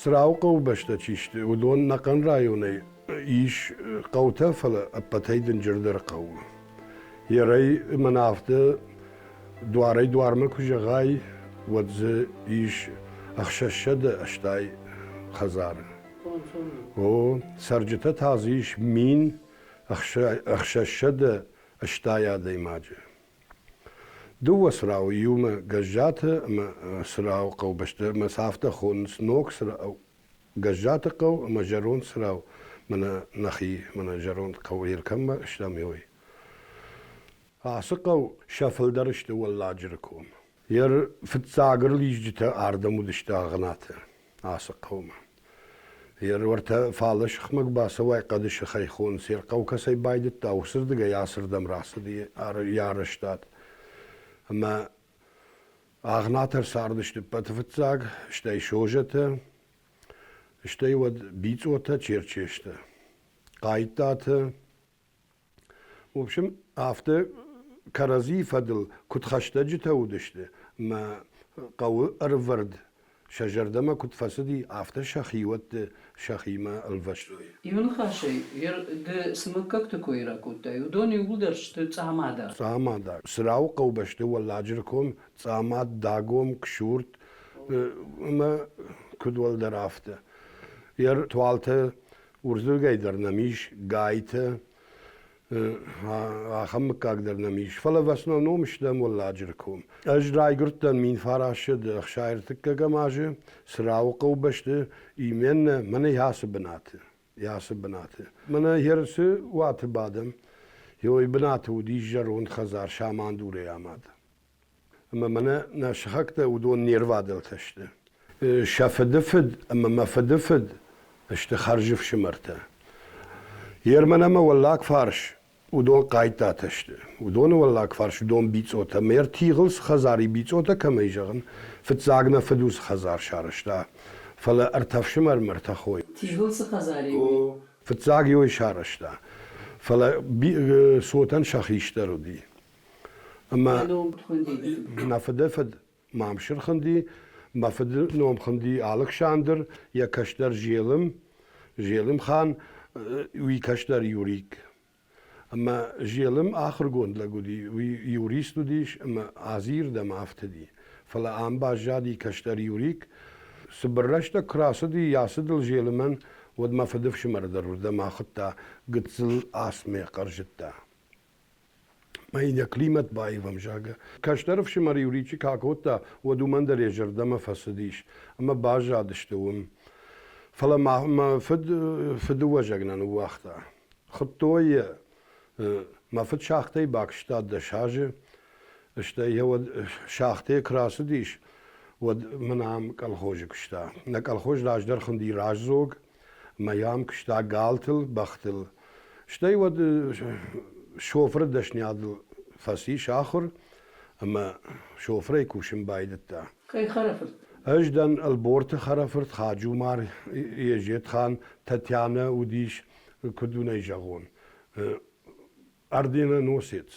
Црауы хъӕубӕстӕ чи сты, уыдон ӕнӕхъӕн районӕй ис хъӕутӕ, фӕлӕ ӕппӕтӕй дынджырдӕр хъӕу. Ерӕй мӕнӕ афтӕ дуарӕй дуармӕ куы зӕгъай, уӕд дзы ис 680 хӕдзары. О, цӕрджытӕ та дзы ис 1680 адӕймаджы. Дыууӕ цырауы иумӕ Гӕззаты ӕмӕ Цырауы хъӕубӕсты ӕмӕ сӕ афтӕ хонынц Ног Цырау, Гӕззаты хъӕу ӕмӕ Зӕронд Цырау, мӕнӕ нӕхи, мӕнӕ зӕронд хъӕу Еркӕммӕ стӕм ой. Ацы хъӕу сӕ фылдӕр сты Уӕлладжыры ком. Йе фыццаг ӕрлидзджытӕ ардӕм уыдысты Агънаты, ацы хъӕумӕ. Йе уӕртӕ фалӕ сыхмӕ куы бацӕуай хъӕды сыхӕй хонынц, йе хъӕу кӕцӕй байдыдта, уыцырдыгӕй ацырдӕм рацыд йӕ арӕзтад. Ӕмӕ Агънат ӕрцардысты ӕппӕты фыццаг, стӕй Созӕтӕ, стӕй уӕд Бицъотӕ, Черчестӕ, Хъайттатӕ, В общем, афтӕ кӕрӕдзийы фӕдыл куыд хӕстӕджытӕ уыдысты мӕ хъӕуы ӕрывӕрд сӕ зӕрдӕмӕ куыд фӕцыди, афтӕ сӕ хиуӕтты сӕхимӕ ӕлвӕстой. Иу ныхасӕй, ды цы мыггӕгты кой ракодтай, уыдон иууылдӕр сты Цъамадаг. Цъамадаг. Цырауы хъӕубӕсты Уӕлладжыры ком, Цъамад, Дагом, Ксурт ӕмӕ куыд уӕлдӕр, афтӕ. Йӕ туалтӕ Урсдзырдӕй дӕр нӕм ис гайтӕ, ахӕм мыггаг дӕр нӕм ис, фӕлӕ в основном стӕм Уӕлладжыры ком. Ӕз райгуырдтӕн 1963 азы Цырауы хъӕубӕсты, именно мӕнӕ ацы бынаты. Ацы бынаты. Мӕнӕ Ерысы уаты бадӕм, ой бынаты уыдис зӕронд хӕдзар самандурӕй амад. Ӕмӕ мӕнӕ нӕ сыхӕгтӕ уыдон не рвадӕлтӕ сты. Сӕ фыдыфыд ӕмӕ мӕ фыдыфыд сты хӕрзыфсымӕртӕ. Ерман ӕмӕ уӕллаг фарс уыдон хъайттатӕ сты. Уыдоны уӕллаг фарс уыдон бицъотӕ. Ме ртигъыл цы хӕдзар и бицъотӕ кӕмӕй зӕгъын, фыццаг нӕ фыд уыцы хӕдзар сарӕзта. Фӕлӕ ӕртӕ фсымӕрмӕ ӕртӕ хойы. Тигъыл цы хӕдзар и, уый? Фыццаг йой сарӕзта. Фӕлӕ цотӕн сӕ хистӕр уыди. Ӕмӕ мӕ фыдыфыд Мамсыр хуынди, мӕ фыды ном хуынди Алыксандр, йӕ кӕстӕр Зелым, Зелымхан, уый кӕстӕр Юрик. Ӕмӕ Зелым ахуыргонд лӕг уыди, уый юрист уыдис ӕмӕ Азийырдӕм афтыди. Фӕлӕ ам баззади кӕстӕр Юрик. Цыбыр рӕстӕг куы рацыди йӕ ацыдыл Зелымӕн, уӕд мӕ фыдыфсымӕр дӕр уырдӕм ахуыдта, гыццыл асмӕ хъӕрзыдта. Мӕ йын йӕ климат баивӕм, зӕгъгӕ. Кӕстӕр ӕфсымӕр Юричы куы акодта, уӕд уымӕн дӕр йӕ зӕрдӕмӕ фӕцыдис ӕмӕ баззадысты уым. Фӕлӕ ма мӕ фыд фыдыуӕзӕг нӕ ныууагъта. Хуыдтой йӕ. Мӕ фыд шахтӕйы бакуыста 10 азы, стӕй йӕ уӕд шахтӕйы куы рацыдис, уӕд мын ам колхозы куыста. Нӕ колхоз раздӕр хуынди Раздзог, ӕмӕ йӕм куыста галтыл, бӕхтыл. Стӕй уӕд шофыры дӕсниадыл фӕцис ахуыр ӕмӕ шофырӕй кусын байдыдта. Кӕй хӕрӕфырт? Ӕз дӕн Ӕлборты хӕрӕфырт Хаджумар Езетхан, Татьянӕ уыдис, куыд уын ӕй зӕгъон, орденоносец.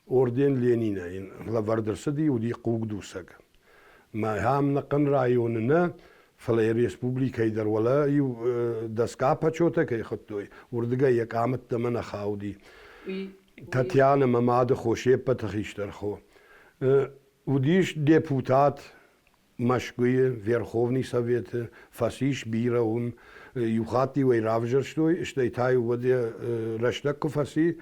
Орден Ленина йын лӕвӕрд ӕрцыди, уыди хъугдуцӕг. Мӕ ам ӕнӕхъӕн районы нӕ, фӕлӕ йӕ республикӕйы дӕр уӕлӕ иу доска почета кӕй хуыдтой, уырдыгӕй йӕ къамыдтӕмӕ нӕ хауди. Татьянӕ мӕ мады хо, се ппӕты хистӕр хо. Уыдис депутат Мӕскуыйы Верховный Советы, фӕцис бирӕ уым. Иу хатт-иу ӕй равзӕрстой, стӕй та-иу уӕд йӕ рӕстӕг куы фӕци,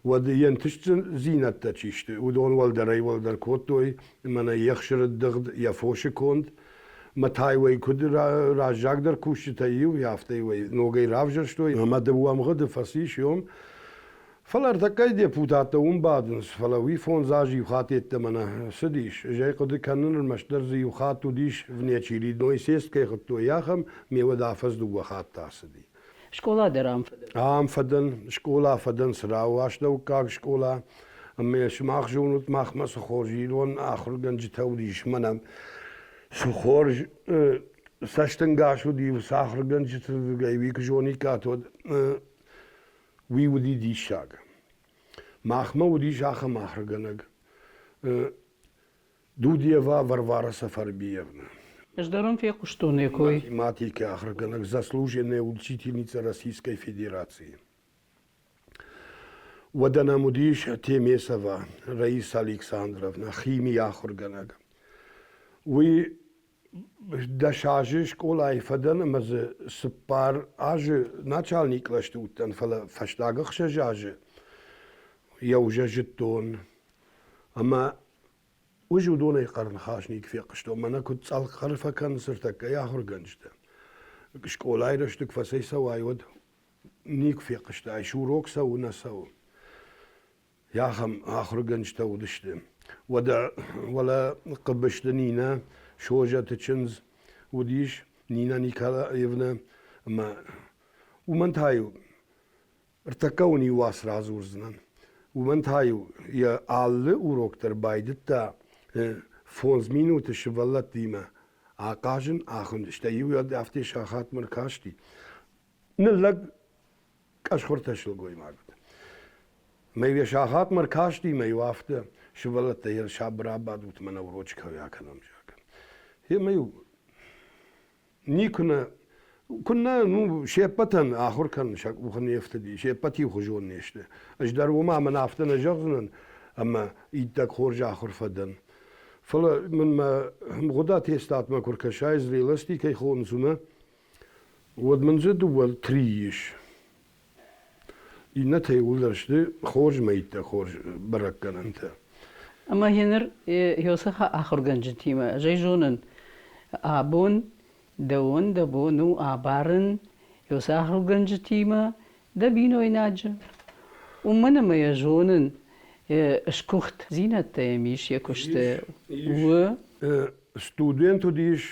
уӕд йе нтыстдзинӕдтӕ чи сты, уыдон уӕлдӕрӕй-уӕлдӕр кодтой, мӕнӕ йе хсыры дыгъд, йӕ фосы конд. Мӕ та-иу ӕй куыд раззагдӕр кусджытӕй иу, афтӕ-иу ӕй ногӕй равзӕрстой ӕмӕ дыууӕ ӕмгъуыды фӕцис уым. Фӕлӕ ӕртӕккӕйы депутаттӕ уым бадынц, фӕлӕ уый фондз азы иу хатт йеддӕмӕ нӕ цыдис. Ӕз ӕй хъуыды кӕнын, ӕрмӕстдӕр дзы иу хатт уыдис, внеочередной съезд кӕй хуыдтой, ахӕм, ме уӕд афӕдз дыууӕ хатты ацыди. Скъола дӕр ам фӕдӕн? Ам фӕдӕн, скъола фӕдӕн, Црауы астӕуккаг скъола. Ӕмӕ сымах зонут, махмӕ цы хорз ирон ахуыргӕнджытӕ уыдис, мӕнӕ цы хорз цӕстӕнгас уыди уыцы ахуыргӕнджыты рдыгӕй, уый куы зониккат, уӕд Уый уыди диссаг. Махмӕ уыдис ахӕм ахуыргӕнӕг Дудиева Варвара Сафарбиевна. Ӕз дӕр ын фехъуыстон йӕ кой. Математикӕ ахуыргӕнӕг, заслуженная учительница Российской Федерации. Уӕдӕ нӕм уыдис Темесова Раиса Александровна, химийы ахуыргӕнӕг. Уый 10 азы скъолайы фӕдӕн ӕмӕ дзы 4 азы начальник кълӕсты уыдтӕн, фӕлӕ фӕстаг 6 азы йӕ уже зыдтон. Ӕмӕ уый уыдонӕй хъӕрныхас никуы фехъуыстон, мӕнӕ куыд цъӕлхъӕр фӕкӕнынц ныртӕккӕйы ахуыргӕнджытӕ. Скъолайы рӕстӕг куы фӕцӕйцӕуай, уӕд никуы фехъуыстай, урок цӕуы, нӕ цӕуы. Ахӕм ахуыргӕнджытӕ уыдысты. Уӕдӕ уӕлӕ Хъыбызты Нинӕ, Созӕты чындз уыдис, Нинӕ Николаевнӕ, ӕмӕ уымӕн та-иу ӕртӕккӕ уын иу уац радзурдзынӕн. Уымӕн та-иу йӕ алы урок дӕр байдыдта 5 минуты сывӕллӕттимӕ ахъазын, ахуынд, стӕй-иу афтӕ сахатмӕ ркасти. Ныллӕг къӕсхуыртӕ сылгоймаг уыд. Мӕ йӕ сахатмӕ ркасти мӕ-иу афтӕ, сывӕллӕттӕ йӕ сабыр абадут, мӕнӕ урочы кӕй акӕнӕм, зӕгъгӕ. Ӕмӕ-иу никуы нӕ, куыннӕ, ну, се ппӕтӕн ахуыр кӕнын сӕ къухы не фтыди, се ппӕт иухуызон не сты. Ӕз дӕр уымӕ мӕн афтӕ нӕ зӕгъдзынӕн, ӕмӕ иттӕг хорз ахуыр фӕдӕн. Фӕлӕ мын мӕ мгъуыд аттестатмӕ куы ркӕсай, зрелости кӕй хонынц, уымӕ, Уӕд мын дзы дыууӕ три ис. Иннӕтӕ иууылдӕр сты хорз мӕйттӕ, хорз бӕрӕггӕнӕнтӕ. Ӕмӕ гъеныр Иосифы ахуыргӕнджытимӕ ӕз ӕй зонын, абон дӕуӕн дӕ бон у абарын Иосы ахуыргӕнджытимӕ дӕ бинойнаджы. Уымӕн ӕмӕ йӕ зонын, сгуыхтдзинӕдтӕ йӕм ис йӕ куысты. У. Студент уыдис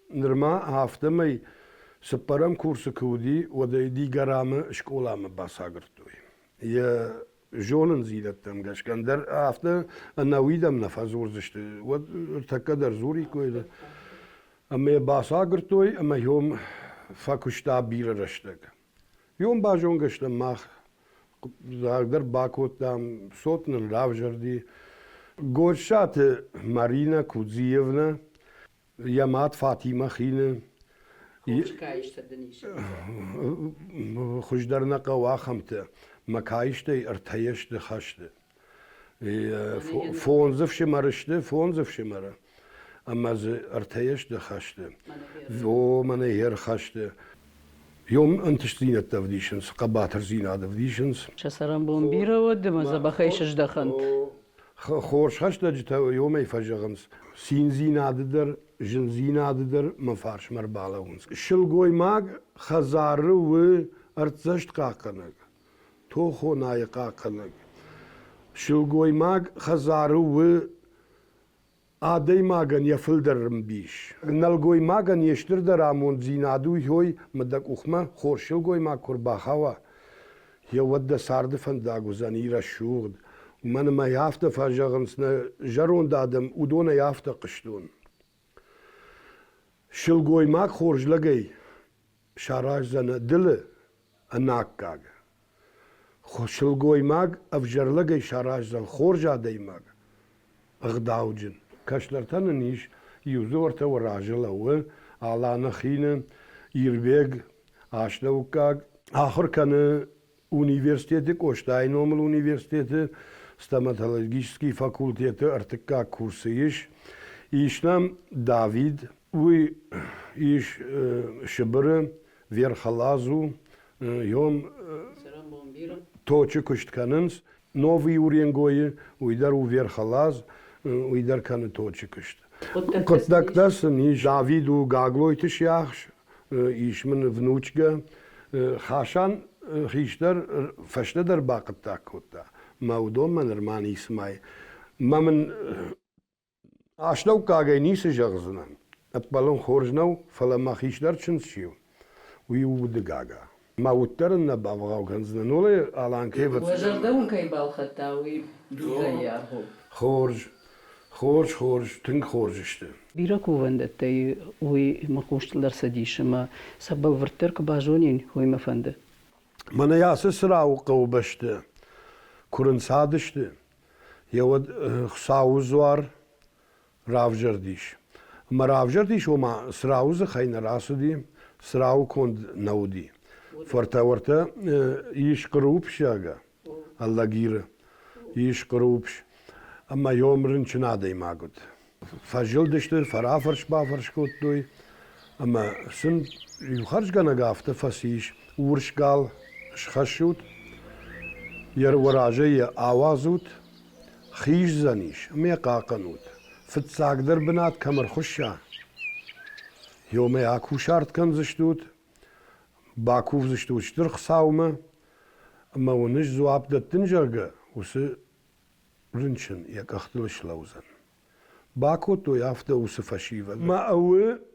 Нырма афтӕмӕй цыппӕрӕм курсы куы уыди, уӕд ӕй Дигорамы скъоламӕ бацагуырдтой. Йӕ зонындзинӕдтӕм гӕсгӕ ӕндӕр афтӕ ӕнӕуи дӕм нӕ фӕдзурдзысты, уӕд ӕртӕккӕ дӕр дзуриккой. Ӕмӕ йӕ бацагуырдтой ӕмӕ йом фӕкуыста бирӕ рӕстӕг. Йом базонгӕ стӕм мах, дӕр бакодтам, цот нын равзӕрди. Госсаты Маринӕ Кудзиевнӕ Йӕ мад Фатимӕ хины. Хорз каистӕ дын ис. Хуыздӕр нӕ хъӕуы ахӕмтӕ. Мӕ каистӕй ӕртӕйӕ сты хӕсты. Фондз ӕфсымӕры сты, фондз ӕфсымӕры. Ӕмӕ дзы ӕртӕйӕ сты хӕсты. О, мӕнӕ йе рхӕсты. Йом ӕнтыстдзинӕдтӕ ӕвдисынц, хъӕбатырдзинад ӕвдисынц. Сӕ цӕрӕнбон бирӕ уӕд ӕмӕ дзӕбӕхӕй сыздӕхӕнт. Хорз хӕстӕджытӕ уымӕй фӕзӕгъынц, циндзинады дӕр, зындзинады дӕр мӕ фарсмӕ ӕрбалӕууынц. Сылгоймаг хӕдзары у ӕрддзӕст хъахъхъӕнӕг, тохонайы хъахъхъӕнӕг. Сылгоймаг хӕдзары у адӕймагӕн йӕ фылдӕр ӕмбис. Нӕлгоймагӕн йе стырдӕр амонддзинад у уый, ӕмӕ дӕ къухмӕ хорз сылгоймаг куы ӕрбахауа, йӕ уӕд дӕ царды фӕндаг уыдзӕни рӕсугъд. Уымӕн ӕмӕ афтӕ фӕзӕгъынц нӕ зӕронд адӕм, уыдонӕй афтӕ хъуыстон. Сылгоймаг хорз лӕгӕй сараздзӕн ӕдылы, ӕнаккаг. Сылгоймаг ӕвзӕр лӕгӕй сараздзӕн хорз адӕймаг, ӕгъдауджын. Кӕстӕртӕн ын ис иу дзы уӕртӕ уӕ разы лӕууы Аланы хины Ирбег, астӕуккаг. Ахуыр кӕны университеты, Къостайы номыл университеты стоматологический факультеты ӕртыккаг курсы ис. Ис нӕм Давид, уый ис Сыбыры, Верхолазу, йом точы куыст кӕнынц. Новый Уренгойы, уый дӕр у Верхолаз, уый дӕр кӕны точы куыст. Хъуыддӕгтӕ сын ис. Давид у Гаглойты сиахс, ис мын внучкӕ. Хасан хистӕр фӕстӕдӕр бахъуыддаг кодта. Мӕ уыдонмӕ нырма ницымай. Мӕ мын Астӕуккагӕй ницы зӕгъдзынӕн. Ӕппӕлын хорз нӕу, фӕлӕ мӕ хистӕр чындз чи у, уый у удыгага. Мӕ уд дӕр ын нӕ бавгъау кӕндзынӕн. Оле Аланкӕй Уӕ зӕрдӕ уын кӕй балхӕдта, уый бирӕйы аргъ у. Хорз, хорз, хорз, тынг хорз сты. Бирӕ кувӕндӕттӕй уый мӕ хъустыл ӕрцыдис ӕмӕ сӕ бӕлвырддӕр куы базонин, уый мӕ фӕнды. Мӕнӕ ацы Цырауы хъӕубӕсты куы рынцадысты, йӕ уӕд Хуыцауы дзуар равзӕрдис. Ӕмӕ равзӕрдис, ома Црауы дзыхӕй нӕ рацыди, Црауы конд нӕ уыди. Фӕртӕ-уӕртӕ ис Хъырупсӕгӕ, Алагиры ис Хъырупс, ӕмӕ йом рынчын адӕймаг уыд. Фӕзылдысты, фӕрафӕрс-бафӕрс кодтой, ӕмӕ сын иу хӕрзгӕнӕг афтӕ фӕцис, урс гал схӕссут, йӕ уӕ разӕй йӕ ауадзут, хиздзӕнис ӕмӕ йӕ хъахъхъӕнут. Фыццагдӕр бынат кӕм ӕрхуысса, ёмӕ акусарт кӕндзыстут, бакувдзыстут Стыр Хуыцаумӕ ӕмӕ уын ӕз дзуапп дӕттын, зӕгъгӕ, уыцы рынчын йӕ къӕхтыл слӕудзӕн. Бакодтой афтӕ уыцы фӕсивӕд. Мӕ у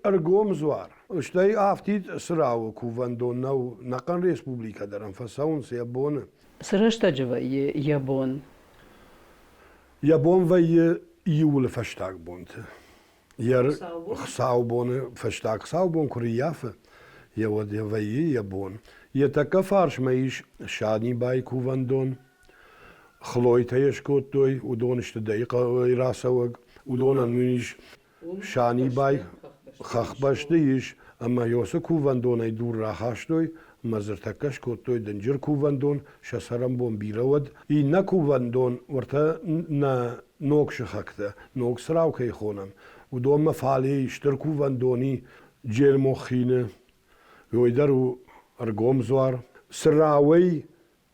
ӕргом дзуар. Стӕй афтид Цырауы кувӕндон нӕу, нӕхъӕн республикӕ дӕр ӕм фӕцӕуынц йӕ боны. Цы рӕстӕджы вӕййы йӕ бон? Йӕ бон вӕййы июлы фӕстаг бонты. Йӕ хуыцаубоны фӕстаг хуыцаубон куы рыййафы, йӕ уӕд вӕййы йӕ бон. Йӕ тӕккӕ фарсмӕ ис Санибайы кувӕндон. Хлойтӕ йӕ скодтой, уыдон сты Дӕйыхъӕуӕй рацӕуӕг. Уыдонӕн уын ис Санибай хӕхбӕсты ис ӕмӕ Йосы кувӕндонӕй дур рахастой ӕмӕ дзы ӕртӕккӕ скодтой дынджыр кувӕндон, сӕ цӕрӕнбон бирӕ уӕд. Иннӕ кувӕндон уӕртӕ нӕ ног сыхӕгтӕ, ног цырау кӕй хонӕм, уыдонмӕ фалейы стыр кувӕндон и Джермохины. Уый дӕр у ӕргом дзуар. Цырауӕй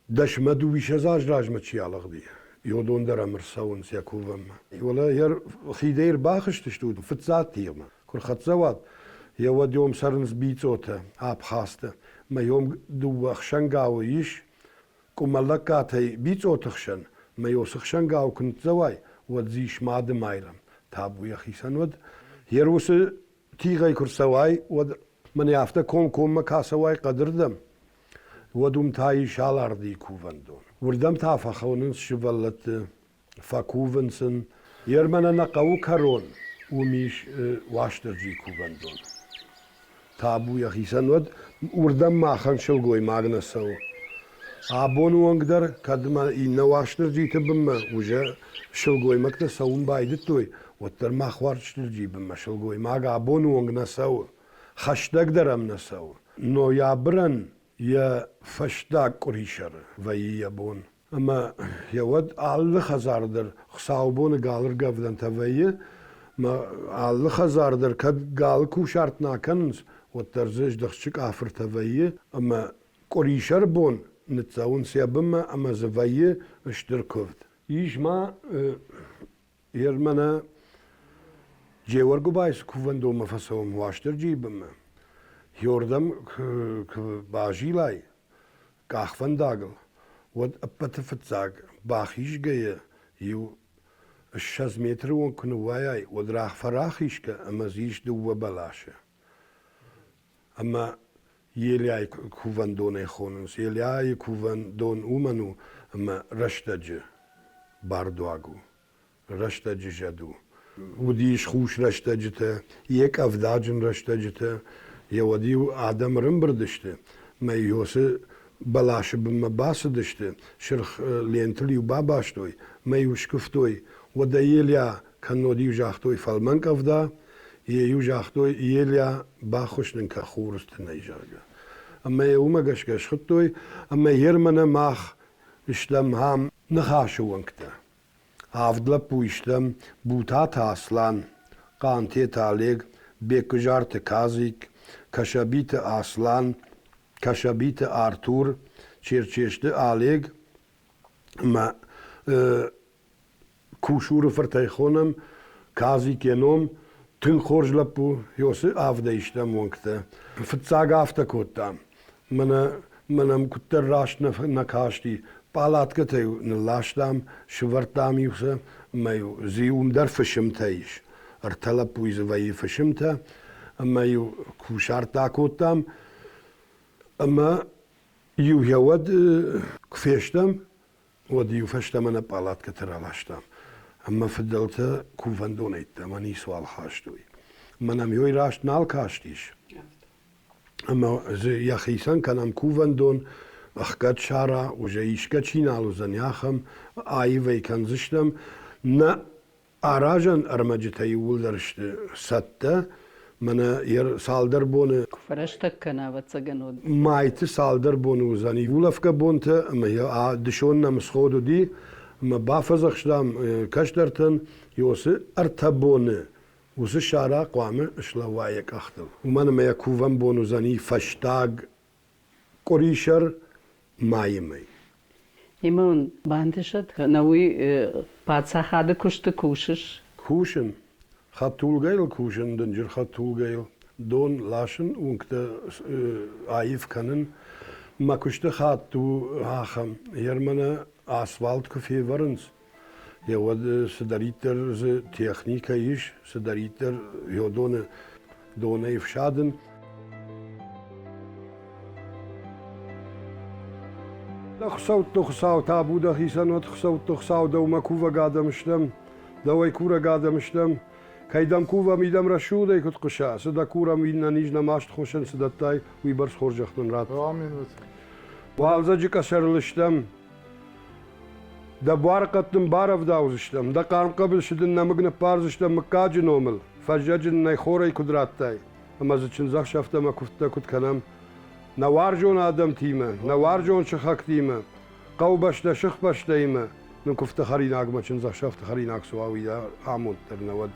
дӕсмӕ дыууиссӕдз аз размӕ чи алыгъди, уыдон дӕр ӕм ӕрцӕуынц йӕ кувӕнмӕ. Уӕлӕ йӕ хидӕй ӕрбахызтысты фыццаг тигъмӕ. Куы рхӕццӕ уат, йӕ уӕд йом цӕрынц Бицъотӕ, Абхазтӕ. Мӕ йом дыууӕ ӕхсӕнгауы ис, къуымӕллӕггатӕй Бицъоты хсӕн, мӕ йосы хсӕнгау куы ныццӕуай, уӕд дзы ис Мады Майрӕм. Табу йӕхицӕн уӕд. Йе уыцы тигъӕй куы рцӕуай, уӕд мӕнӕ афтӕ комкоммӕ кӕцӕуай хъӕдырдӕм, уӕд уым та ис Алардыйы кувӕндон. Уырдӕм та фӕхонынц сывӕллӕтты, фӕкувынц ын. Ермӕнӕн нӕ хъӕуы кӕрон уым ис Уастырджийы кувӕндон. Табу йӕхицӕн уӕд, уырдӕм махӕн сылгоймаг нӕ цӕуы. Абоны онг дӕр, кӕд ма иннӕ Уастырджиты бынмӕ уже сылгоймӕгтӕ цӕуын байдыдтой, уӕддӕр мах Уастырджийы бынмӕ сылгоймаг абоны онг нӕ цӕуы. Хӕстӕгдӕр ӕм нӕ цӕуы. Ноябрӕн йӕ фӕстаг къуырисӕры вӕййы йӕ бон. Ӕмӕ йӕ уӕд алы хӕдзар дӕр хуыцаубоны галыргӕвдӕнтӕ вӕййы, мӕ алы хӕдзар дӕр кӕд галы кусарт нӕ кӕнынц, уӕддӕр дзы здыхсчы къафыртӕ вӕййы ӕмӕ къуырисӕр бон ныццӕуынц йӕ бынмӕ ӕмӕ дзы вӕййы стыр куывд. Ис ма Ермӕнӕ Джеуӕргуыбайы цы кувӕндонмӕ фӕцӕуӕм Уастырджийы бынмӕ, йордӕм куы базилай къахвӕндагыл, уӕд ӕппӕты фыццаг бахизгӕйӕ иу 20 метры онг куы ныууайай, уӕд рагъ фӕрахизгӕ ӕмӕ дзы ис дыууӕ бӕласы. Ӕмӕ Елиайы кувӕндонӕй хонынц. Елиайы кувӕндон уымӕн у, ӕмӕ рӕстӕджы бардуаг у, рӕстӕджы зӕд у. Уыдис хус рӕстӕджытӕ, йе къӕвдаджын рӕстӕджытӕ, йе уӕд-иу адӕм ӕрӕмбырд сты, мӕ Иосы бӕласы бынмӕ бацыдысты, сырх лентыл-иу бабастой, мӕ-иу скуывтой, уӕдӕ Елиа кӕннод-иу загътой фӕлмӕн къӕвда, йе-иу загътой Елиа баххуыс нын кӕ хуры тынӕй, зӕгъгӕ. Ӕмӕ йӕ уымӕ гӕсгӕ схуыдтой, ӕмӕ Ерманӕ мах стӕм ам Ныхасы уӕнгтӕ. Авд лӕппуйы стӕм Бутаты Аслан, Хъантеты Олег, Беккуызарты Казик, Кӕсӕбиты Аслан, Кӕсӕбиты Артур, Черчесты Олег ӕмӕ Кусуры фыртӕй хонӕм Казик йӕ ном, тынг хорз лӕппу, Йосы авдӕй стӕм уӕнгтӕ. Фыццаг афтӕ кодта, мӕнӕ мӕнӕм куыддӕр раст нӕ касти, пъалаткӕтӕ-иу нылластам, сывӕрдтам-иу сӕ, ӕмӕ-иу дзы уым дӕр фысымтӕ ис. Ӕртӕ лӕппуйы дзы вӕййы фысымтӕ, ӕмӕ-иу кусарт акодтам, ӕмӕ-иу йӕ уӕд куы фестӕм, уӕд-иу фӕстӕмӕ нӕ пъалаткӕты раластам. Ӕмӕ фыдӕлтӕ кувӕндонӕй ӕддӕмӕ ницуал хастой. Мӕнӕм ёй раст нал кастис. Ӕмӕ дзы йӕхицӕн кӕнӕм кувӕндон, ӕхгӕд сара, уже исгӕ чи нал уыдзӕн, ахӕм аивӕй кӕндзыстӕм. Нӕ. Аразӕн ӕрмӕджытӕ иууылдӕр сты цӕттӕ. Мӕнӕ цалдӕр боны Куы фӕрӕстӕг кӕна, ӕвӕццӕгӕн, уӕд. Майты цалдӕр боны уыдзӕни улӕфгӕ бонтӕ ӕмӕ дысон нӕм сход уыди ӕмӕ бафӕдзӕхстам кӕстӕртӕн, Иосы ӕртӕ боны уыцы сара хъуамӕ слӕууа йӕ къӕхтыл. Уымӕн ӕмӕ йӕ кувӕн бон уыдзӕни фӕстаг къуырисӕр майы мӕй. Имон, бантысӕд, ӕнӕуый паддзахады куысты кусыс? Кусын. Хӕдтулгӕйыл кусын, дынджыр хӕдтулгӕйыл. Дон ласын, уынгтӕ аив кӕнын. Мӕ куысты хатт у ахӕм. Ермӕнӕ асфальт куы февӕрынц, йе уӕд цыдӕриддӕр дзы техникӕ ис, цыдӕриддӕр йодоны донӕй ӕфсадын. Дӕ хуыцӕутты Хуыцау табу дӕхицӕн уӕд, хуыцӕутты Хуыцау дӕумӕ кувӕг адӕм стӕм, дӕуӕй курӕг адӕм стӕм. Кӕй дӕм кувӕм, идӕм рӕсугъдӕй куыд хъуыса, цы дӕ курӕм, иннӕ низ нӕ маст хосӕн цы дӕттай, уыйбӕрц хорзӕх нын ратт. Уалдзӕджы къӕсӕрыл стӕм, Дӕ буарыхъӕд дын барӕвдаудзыстӕм, дӕ хъарм хъӕбысы дын нӕмыг ныппардзыстӕм мыггаджы номыл, фӕззӕджы нын ӕй хорӕй куыд радтай, ӕмӕ дзы чындзӕхсӕвтӕ ӕмӕ куывдтӕ куыд кӕнӕм. Нӕ уарзон адӕмтимӕ, нӕ уарзон сыхӕгтимӕ, хъӕубӕстӕ, сыхбӕстӕимӕ нын куывдты хӕринагмӕ чындзӕхсӕвты хӕринаг цы уа, уый дӕ амонд дӕр нӕ уӕд.